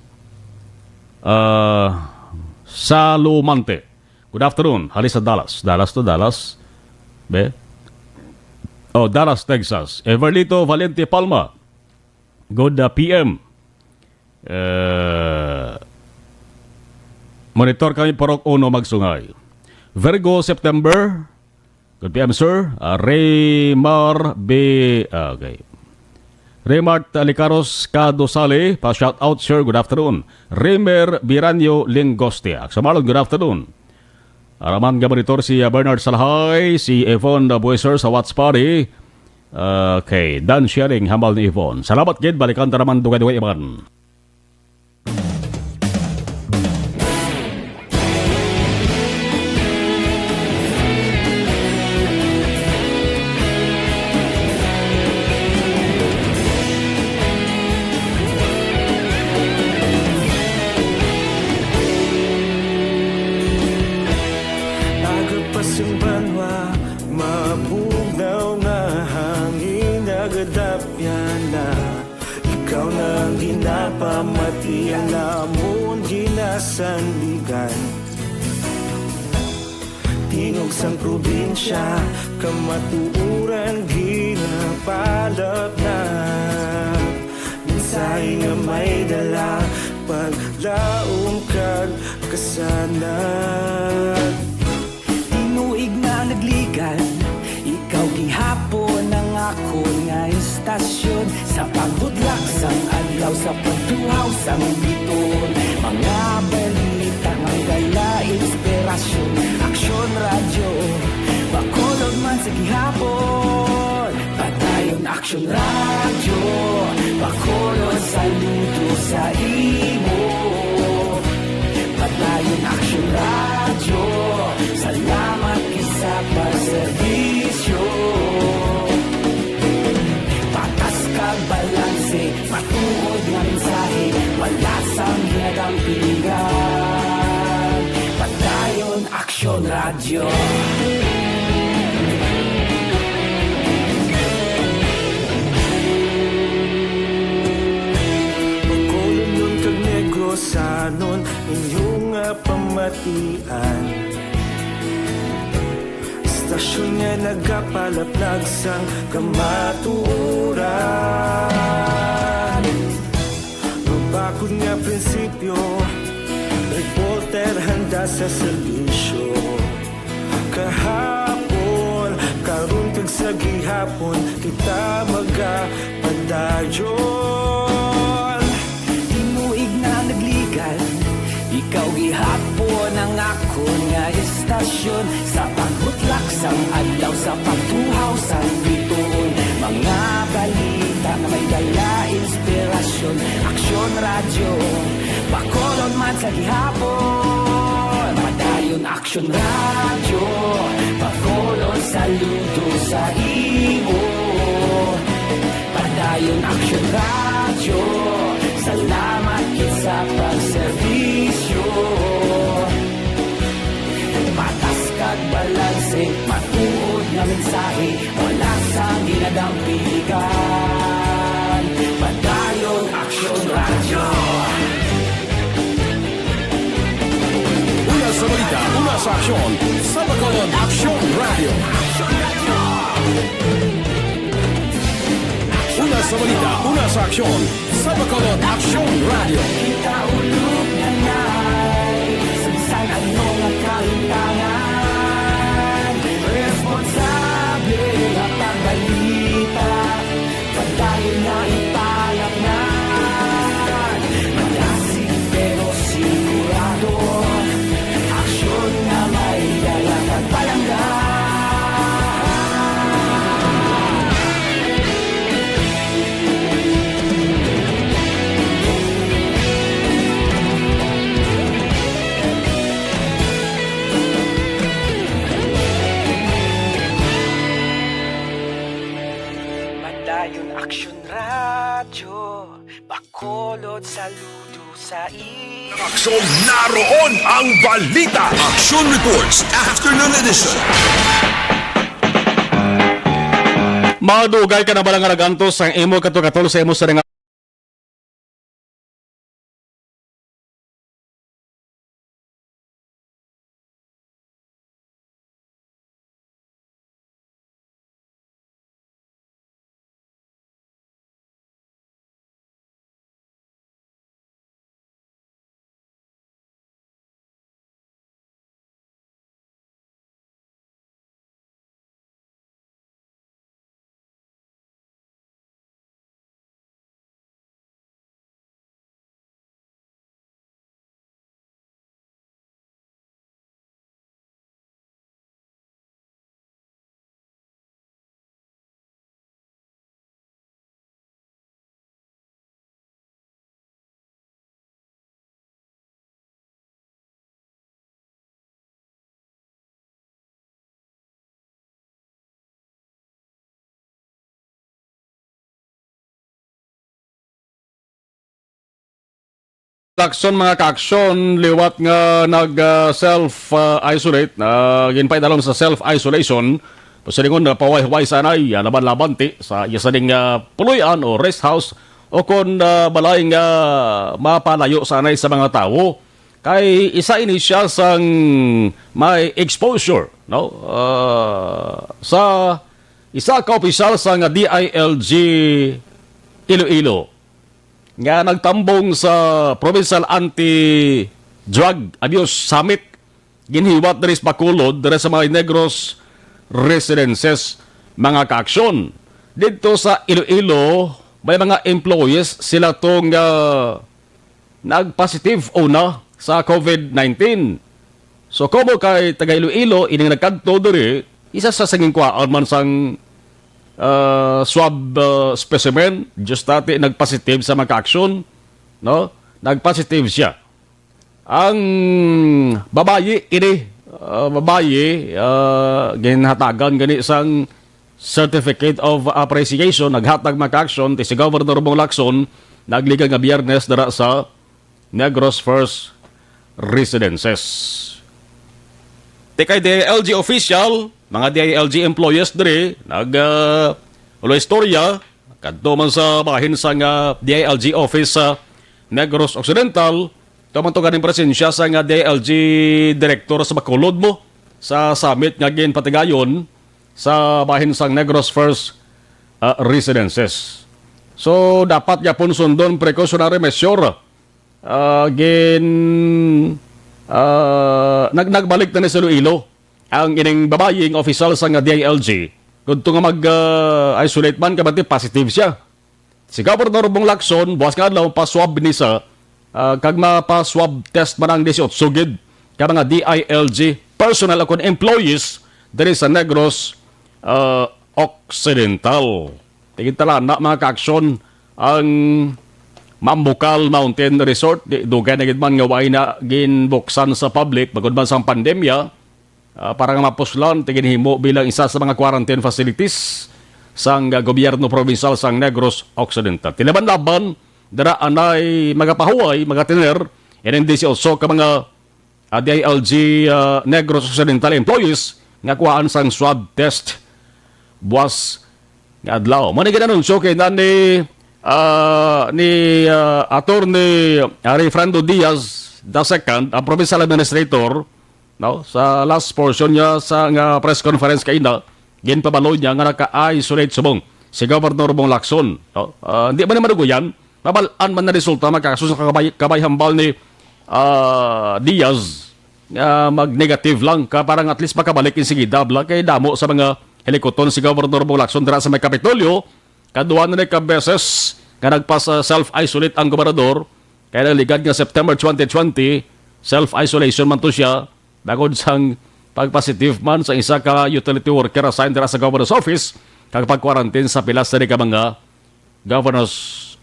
Uh, Salumante. Good afternoon. Hali sa Dallas. Dallas to Dallas. Be? Oh, Dallas, Texas. Everlito Valente Palma. Good, uh, P M. Uh, monitor kami, Purok Uno, Magsungay. Virgo, September. Good P M, sir. Ah, Raymar B-, ah, okay. Raymart Alicaros Kadosale, pa shout out, sir. Good afternoon. Rimer Biranyo Lingostia. Sa Marlon, good afternoon. Araman nga monitor si, ah, Bernard Salhay, si Yvonne Bueser sa Watch Party. Okay, done sharing, hambal ni Yvonne. Salamat gid, balikan ta naman dugay-dugay, Ivan. Pamati ang lamon ginasandigan. Tingog sang probinsya, kamatuoran ginapalapnag. Mensahe nga may dala, paglaom kag kasanag. Tinuig na nagligan, ikaw gihapon ang akon nga istasyon. Sa pagbudlak sang adlaw, sa pagtuhaw sang biton, mga balita nga dala inspirasyon. Aksyon Radyo, Bacolod man sa gihapon. Padayon Aksyon Radyo, Bacolod, saludo sa imo. Padayon Aksyon Radyo, salamat gid sa pagserbisyo. Patas kag balanse, matuod nga mensahe, wala sang ginadampigan. Padayon Aksyon Radyo. Bacolodnon kag Negrosanon, inyo nga pamatian. Istasyon nga nagapalaplag sang kamatuoran. Mabakod nga prinsipyo, reporter handa sa serbisyo. Kahapon, karon kag sa gihapon, kita magapadayon. Tinuig na nagligan, ikaw gihapon ang akon nga istasyon. Sa pagbutlak sang adlaw, sa pagtuhaw sang bituon, mga balita nga may dala inspirasyon. Aksyon Radyo, Bacolod man sa gihapon. Padayon Aksyon Radyo, Bacolod, saludo sa imo. Padayon Aksyon Radyo, salamat gid sa pagserbisyo. Patas kag balanse, matuod nga mensahe, wala sang ginadampigan. Padayon Aksyon Radyo. Una sa balita, una sa aksyon, sa Bacolod Aksyon Radyo. Una sa balita, una sa aksyon, sa Bacolod Aksyon Radyo. Kita ulog na nai, sa bisan ano nga kalimtangan, responsable nga pagbalita. Padayon na ipalapnan, malasig pero sigurado. Aksyon nga may dala kag palangga. Padayon Aksyon Radyo, Bacolod, saludo sa imo. Aksyon, naroon ang balita. Aksyon Reports, Afternoon Edition. Madugay ka na bala nga nag-antos ang imo kato-kato sa imo sa nga Aksyon, mga kaaksyon, liwat nga nag, ah, self, ah, isolate, ah, ginpaidalom sa self isolation, pasilingon nga pawayhuway sanay, ah, laban-laban ti sa iya sining, ah, puloy-an o rest house o kon, ah, balay nga mapalayo sanay sa mga tawo, kay isa ini siya sang may exposure, no? Ah, sa isa ka opisyal sang D I L G Iloilo nga nagtambong sa Provincial Anti-Drug Abuse Summit ginhiwat diri sa Bacolod, diri sa mga Negros Residences, mga kaaksyon. Didto sa Iloilo, may mga employees sila to nga nag-positive una sa COVID nineteen. So, komo kay taga Iloilo, ining nagkadto diri, isa sa sanging kuhaan man sang, ah, swab, ah, specimen, just dati nag-positive sa mga kaaksyon, no? Nag-positive siya. Ang babayi ini, ah, babayi, ah, ginhatagan gani sang Certificate of Appreciation, naghatag mga kaaksyon ti si Governor Bong Lacson, nagligad nga Biyernes dira sa Negros First Residences. Ti kay D I L G official, mga D I L G employees diri, nag, ah, ulo istorya, kadto man sa bahin sang D I L G office sa Negros Occidental, tuman to ganing presensya sang D I L G director sa Bacolod mo sa summit nga ginpatigayon sa bahin sang Negros First, ah, Residences. So, dapat gyapon sundon precautionary measure. Ah, gin, ah, nag-, nagbalik na ni sa Iloilo ang ining babayi nga opisyal sang D I L G. Kudto nga mag, ah, isolate man, kabati positive siya. Si Governor Bong Lacson, buwas nga adlaw, pa-swab ni sa, ah, kag mapa-swab test man ang disiotso gid ka mga D I L G personnel o kon employees diri sa Negros, ah, Occidental. Tigid tala na, mga kaaksyon, ang Mambukal Mountain Resort, di, dugay na gid man nga way na ginbuksan sa public, bangod man sang pandemya, ah, para nga mapuslan, ti ginhimo bilang isa sa mga quarantine facilities sang, ah, gobyerno provincial sang Negros Occidental. Ti laban-laban, dira anay magapahuway, magatiner, ining disiotso ka mga, ah, D I L G, ah, Negros Occidental employees nga kuhaan sang swab test buwas nga adlaw. Mao ni ginanunsyo kay na ni, ah, ni, ah, Attorney, ah, Refrando Diaz the second, ang provincial administrator, no, sa last portion niya sa nga press conference kaina, ginpabalo niya nga naka-isolate subong si Governor Bong Lacson, no? Ah, hindi man ni madugo yan, mabal-an man na resulta, magkakaso sa kabay, kabay hambal ni, ah, Diaz nga mag-negative lang ka, parang at least makabalik yung sige dabla kay damo sa mga hilikuton si Governor Bong Lacson dira sa may Kapitolyo. Kadwa na ni ka beses nga nagpas-, ah, self-isolate ang gobernador, kay nagligad nga September twenty twenty, self-isolation man to siya, bangod sang pag-positive man sa isa ka utility worker assigned dira sa governor's office, kag pag-quarantine sa pilas diri ka mga governor's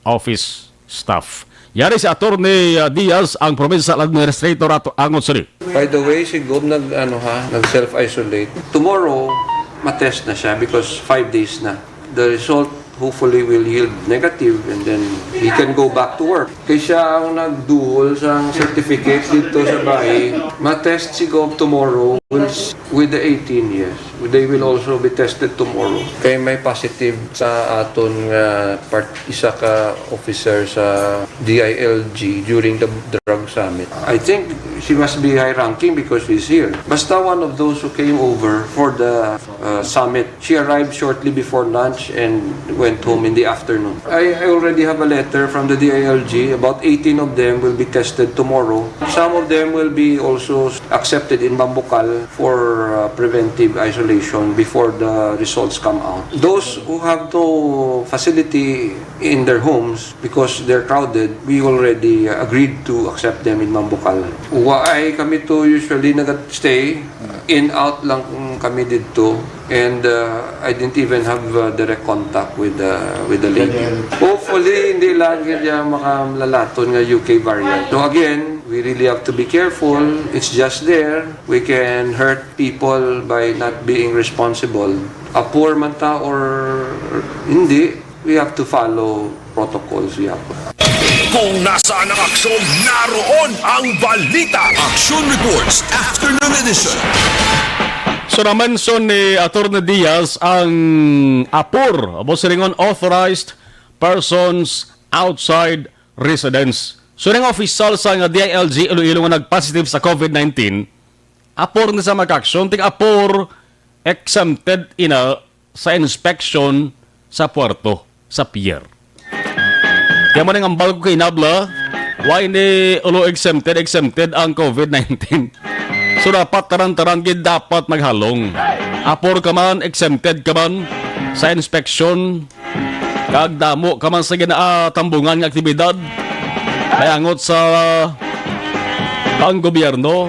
office staff. Yari si Attorney, ah, Diaz, ang provincial administrator ato angot sini. By the way, si Gob nag, ano ha, nag self-isolate. Tomorrow, matest na siya because five days na. The result hopefully will yield negative and then he can go back to work. Kay siya ang nagduhol sang certificate dito sa bahay. Matest si Gob tomorrow will s-, with the eighteen, yes. They will also be tested tomorrow. Kay may positive sa aton nga part, isa ka officer sa D I L G during the drug summit. I think she must be high ranking because she's here. Basta one of those who came over for the, uh, summit. She arrived shortly before lunch and went home in the afternoon. I, I already have a letter from the D I L G. About eighteen of them will be tested tomorrow. Some of them will be also accepted in Bambukal for, uh, preventive isolation before the results come out. Those who have no facility in their homes because they're crowded, we already, uh, agreed to accept them in Bambukal. Waay kami to usually nag-stay. In out lang kami dito. And, uh, I didn't even have, uh, direct contact with, uh, with the lady. Hopefully, hindi lang kaya makalalaton nga U K variant. So again, we really have to be careful. It's just there. We can hurt people by not being responsible. Apor man ta or hindi, we have to follow protocols, we have to. Kung nasaan ang aksyon, naroon ang balita. Action Reports, Afternoon Edition. So, na-mention ni Attorney Diaz ang apor, o silingon, authorized persons outside residence. So, ang official sa nga D I L G Iloilo nga nag-positive sa COVID nineteen, apor na sa mag-action, ting apor exempted ina sa inspection sa puerto, sa pier. Kaya mo nang ambal ko kay Nabla, why ni ulo exempted, exempted ang COVID nineteen? So, dapat taran-taran gid dapat maghalong. Apor ka man, exempted ka man sa inspection, kag damo ka man sa ginaatambungan nga aktibidad, kay angot sa panggobyerno,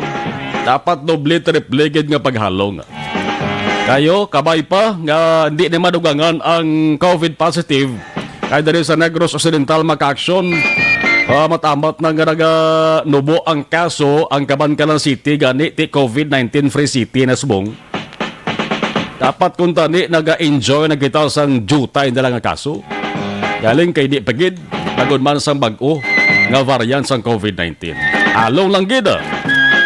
dapat doble, triple gid nga paghalong. Kayo, kabay pa nga hindi na madugangan ang COVID positive, kay diri sa Negros Occidental, Makaakson, ah, matamat na nga naganubo ang kaso, ang Kabankalan City gani ti COVID nineteen free city na subong. Dapat kuntani naga-enjoy na kita sang diutay na lang nga kaso. Galing kay di pa gid, tagod man sang bag-o nga variant sang COVID nineteen. Halong lang gid, ah.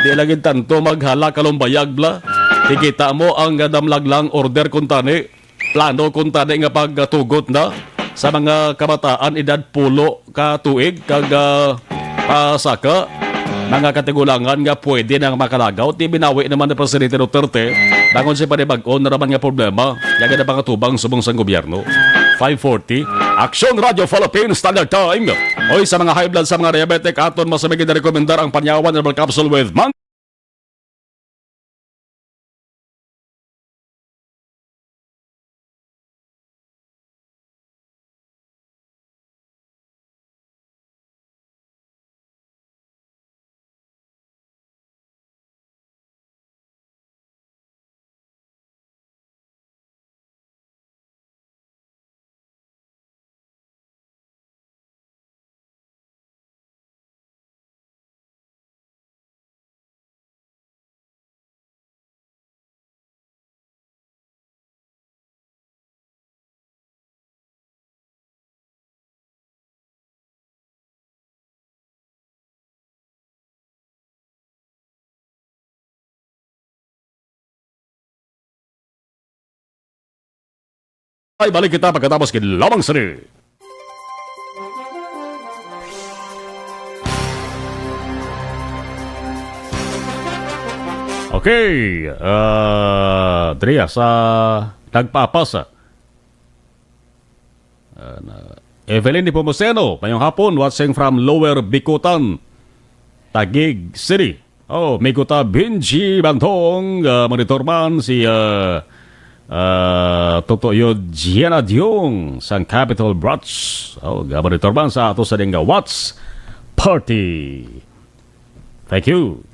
Di lang gid tanto maghala kalumbayag bla. Kikita mo ang gadamlag lang order kuntani, plano kuntani nga pagtugot na sa mga kabataan edad pulo ka tuig kag, ah, pasaka, mga katigulangan nga pwede na makalagaw. Ti binawi naman ni Presidente Duterte, dangon sa panibag-o na naman nga problema nga ginapangatubang subong sang gobyerno. Five forty, Aksyon Radio Philippines Standard Time. Oy, sa mga high blood, sa mga diabetic, aton masami gid rekomendar ang Panyawan Herbal Capsule with Mang Ay, balik kita pagkatapos kay lamang sini. Okay, ah, Dria, sa nagpapasa. Ah, na, Evelyn Nepomuceno, mayong hapon, watching from Lower Bicutan, Taguig City. Oh, Miguta Benji Bantong, ah, monitor man si, ah, ah, Toto Yod Gian Adyong sang Capital Branch. Oh, ga monitor man sa ato sa ding nga watch party. Thank you.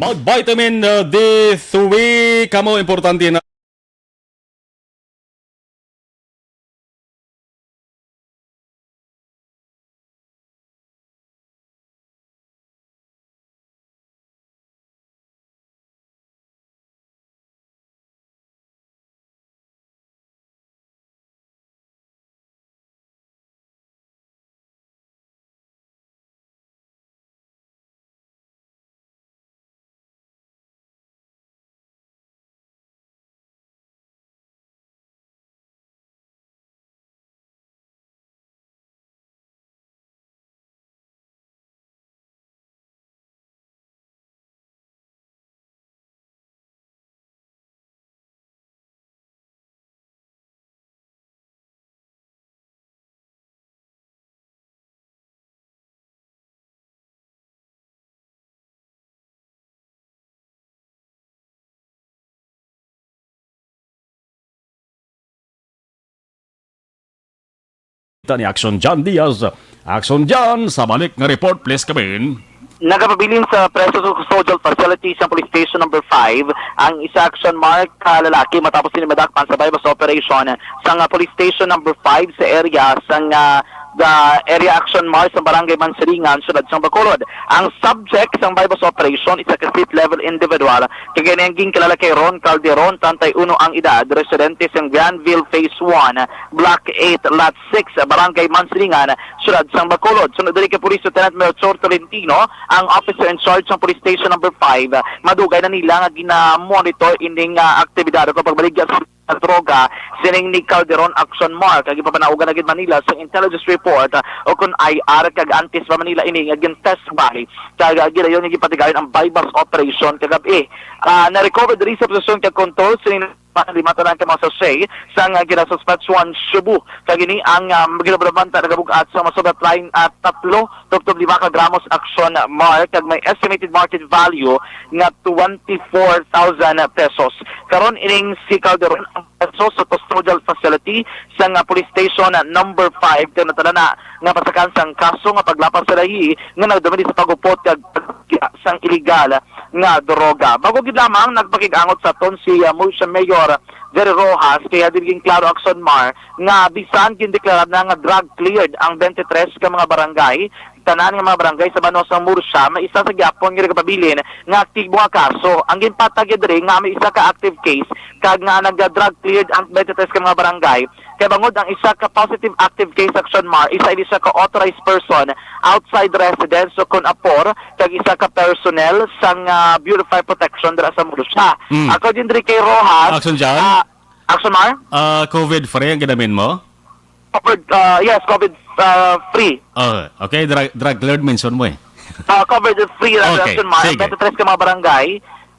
Mag-vitamin, uh, D three kamo, importante na. Kita ni Action John Diaz. Action John, sa balik nga report, please, Kabin. Nagapabilin sa preso sa custodial facility sa Police Station Number Five ang isa Action Mark ka lalaki matapos sini madakpan sa buy-bust operation sa nga Police Station Number Five sa area sa nga the Area Action Mark sa Barangay Mansiringan, Siyudad sang Bacolod. Ang subject sang buy-bust operation isa ka street level individual kag ini ang ginkilala kay Ron Calderon, treinta y uno ang edad, residente sa Granville Phase One, Block Eight, Lot Six, Barangay Mansiringan, Siyudad sang Bacolod. Sunod diri kay Police Lieutenant Melchor Tolentino, ang officer in charge sang Police Station Number Five. Madugay na nila nga gina-monitor ining, ah, aktibidad o pagbaligya sa droga sining ni Calderon Action Mark. Ang ipapanaugan na gid man nila sa intelligence report, ah, o kon I R, kag antes pa man nila ini nga gin-test by kag, ah, gidayon nga gipatigayon ang buy-bust operation kagab-i. Ah, na-recover diri sa posesyon kag kontrol sining pa lima tanan ka mga sachet sang, ah, ginasuspetsyohan shabu. Kag ini ang, ah, ginabanta nagabug-at sa masobra try, ah, tatlo tubtob lima ka gramos, Action Mar, kag may estimated market value nga twenty-four thousand pesos. Karon ining si Calderon ang preso sa custodial facility sang, ah, police station, ah, number five, kag natala na nga pasakan sang kaso nga paglapas sa lahi nga nagdumili sa pagupot kag pagkita sang iligal nga droga. Bago gid lamang nagpakig-angot sa aton si, ah, Murcia Mayor Jerry Rojas, kaya din ginklaro, Action Mar, nga bisan gindeklarar na nga drug cleared ang twenty-three ka mga barangay, tanan nga mga barangay sa banwa sang Murcia, may isa sa gihapon nga nagapabilin nga aktibo nga kaso. Ang ginpatag diri nga may isa ka active case kag nga nag-drug cleared ang twenty-three ka mga barangay, kay bangod ang isa ka positive active case, Action Mar, isa ini siya ka authorized person outside residence o kon apor, kag isa ka personnel sang, ah, Bureau of Fire Protection dira sa Murcia. Mm. According diri kay Rojas, Action John? Ah, Action Mar? Ah, covid free ang ginamin mo? Covered, ah, yes, covid, ah, free. Oh, okay, drug, drug cleared mention mo eh. Ah, covered free lang, Okay, Action Mar. Ang sige. Twenty-three ka mga barangay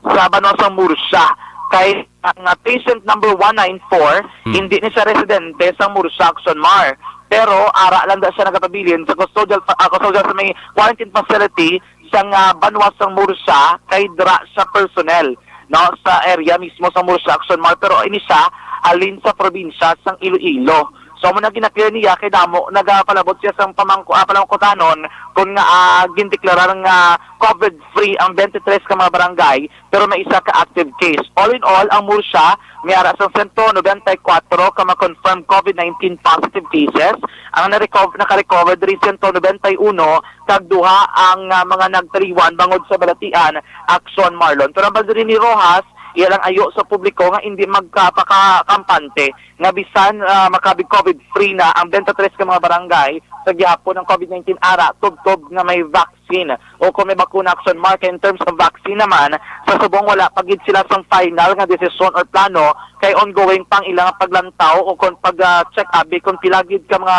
sa banwa sang Murcia. Kay ang, ah, patient number one nine four, Hmm. hindi ni siya residente sang Murcia, Action Mar. Pero ara lang da siya nagapabilin sa custodial fa-, ah, custodial sa may quarantine facility sang, ah, banwa sang Murcia kay dira sa personnel, no, sa area mismo sa Murcia, Action Mar. Pero ini siya halin sa probinsya sang Iloilo. So, amo na ginaklear niya kay damo nagapalabot siya sang pamangko-, ah, palangkutanon kung nga, ah, gindeklarar nga covid free ang twenty-three ka mga barangay, pero may isa ka active case. All in all, ang Murcia may ara sang sento nobenta y kuwatro ka mga confirmed covid nineteen positive cases. Ang nareco-, nakarecover diri sento nobenta y uno, kag duha ang, ah, mga nagtaliwan bangod sa balatian, Action Mar. Pero ang bala diri ni Rojas, iya lang ayo sa publiko nga hindi magpakakampante nga bisan, ah, makabig covid free na ang twenty-three ka mga barangay sa gihapon ang covid nineteen ara tubtob nga may vaccine o kung may bakuna, Action Mar. Kay in terms of vaccine naman, sa subong wala pa gid sila sang final nga desisyon or plano, kay ongoing pang ilang paglantaw o kung pag, ah, check up kung pila gid ka mga,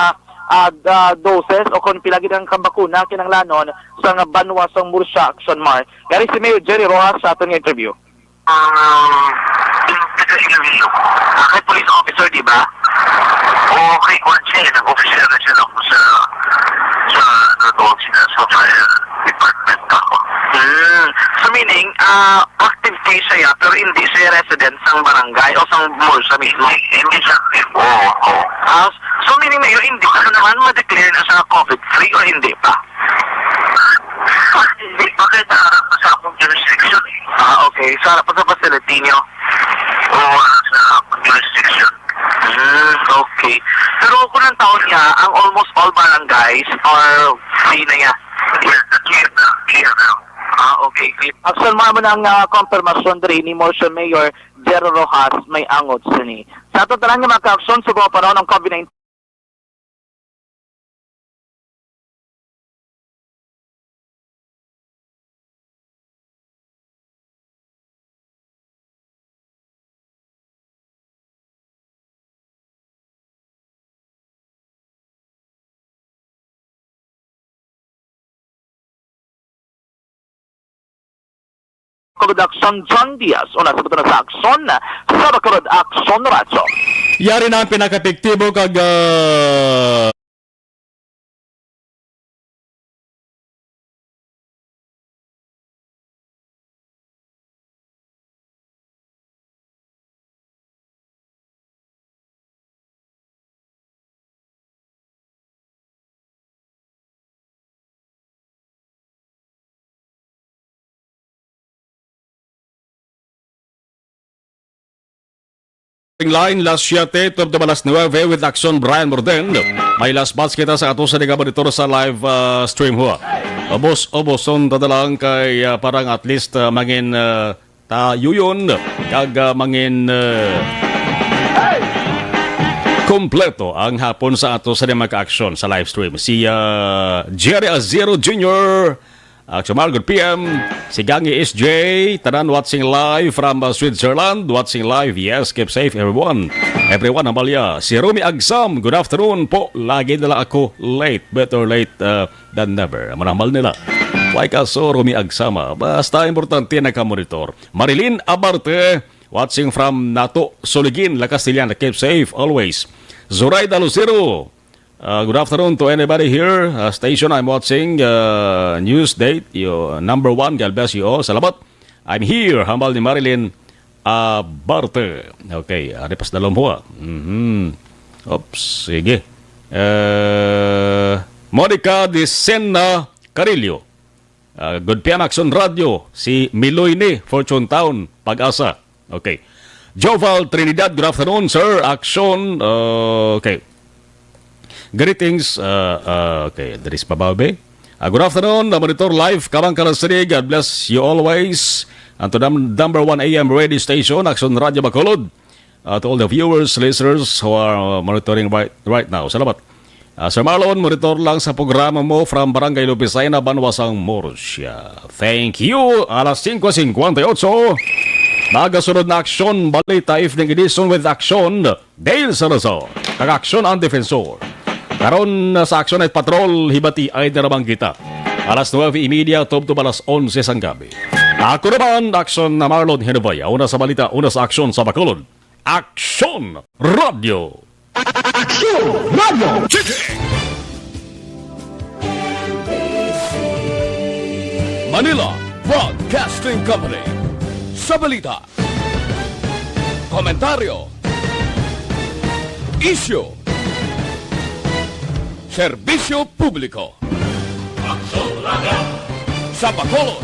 ah, d-, ah, doses o kung pila gid ang kabakuna kinahanglanon sa nga banwa sang Murcia, Action Mar. Yari si Mayor Jerry Rojas sa aton nga interview. Ah, taga Iloilo. Ah, kay police officer, di ba? Oo, kay kuwan siya, eh, nag-officer na siya lang sa, sa, ano to, sila sa fire department ako. Hmm. So, meaning, ah, active case siya, pero hindi siya resident sang barangay o sang Murcia mismo? Hindi siya active. Oo, oo. Ah, so, meaning, Mayor, hindi pa naman ma-declare na siya covid free o hindi pa? Hindi pa, kay naharap pa sa akong jurisdiction eh. Ah, okay. Sa harap pa sa facility nyo? Oo, harap sa akong jurisdiction. Hmm, okay. Pero kung ang taon niya, ang almost all barangays are free na yan. Clear na, clear na, clear na. Ah, okay, clear. Action Mar, amo na ang, ah, konfirmasyon diri ni Murcia Mayor Jerry Rojas may angot sini. Sa aton tanan nga mga ka-aksyon, subong ang panahon ang covid nineteen. Production, John Diaz, una sa buto na sa Aksyon, sa Bacolod Aksyon Radyo. Yari na ang pinakaepektibo kag, ah, Line, las siete, tubtob alas nuebe with Action Brian Morden. May last batch kita sa ato sa nga monitor sa live, ah, stream ho. Ubos-uboson ta na lang kay, ah, parang at least, ah, mangin, ah, tayuyon kag, ah, mangin, ah, kompleto ang hapon sa ato sa mga ka-aksyon sa live stream. Si, ah, Jerry Azero Junior, Action Mar, good P M. Si Gangi S J, tanan watching live from, uh, Switzerland. Watching live, yes, keep safe, everyone. Everyone, Amalia. Si Romy Agsam, good afternoon po. Lagi na lang ako late. Better late, uh, than never. Manamal nila. Why ka so, Romy Agsam, ah? Basta importante nakamonitor. Marilyn Abarte, Watching from Nato, Suligin, La Castellana. Keep safe always. Zoraida Lucero, uh, good afternoon to anybody here. Uh, station, I'm watching, uh, news date. You, number one, God bless you all. Salamat. I'm here, hambal ni Marilyn Abarte. Okay, ari pas dalom ho, ah. Mhm. Oops, sige. Uh, Monica de Sena Carillo. Ah, good P M Action Radio, si Miloy ni Fortune Town, Pag-asa. Okay. Joval Trinidad, good afternoon, sir. Action, uh, okay. Greetings, uh, uh, okay, diri sa Babaw, be. Ah, good afternoon, na monitor live, Kamang Kalasri. God bless you always. And to the number one A M radio station, Action Radio Bacolod. Uh, to all the viewers, listeners who are, uh, monitoring right, right now. Salamat. Ah, Sir Marlon, monitor lang sa programa mo from Barangay Lupicina, Banwa sang Murcia. Thank you. Alas singko singkwenta y ocho. Magasunod na Aksyon, Balita Evening Edition with Aksyon, Dale Salazar, kag Aksyon ang Defensor. Karon, uh, sa Aksyon Night Patrol, hibati ay naramang kita. Alas nuwebe y media, tubtob alas onse sang gabi. Ako naman, Aksyon na Marlon Hinubaya. Una sa balita, una sa aksyon sa Bacolod. Aksyon Radio. Aksyon Radio. Manila Broadcasting Company. Sa balita, komentaryo, isyu, serbisyo publiko. Aksyon Radio. Sa Bacolod,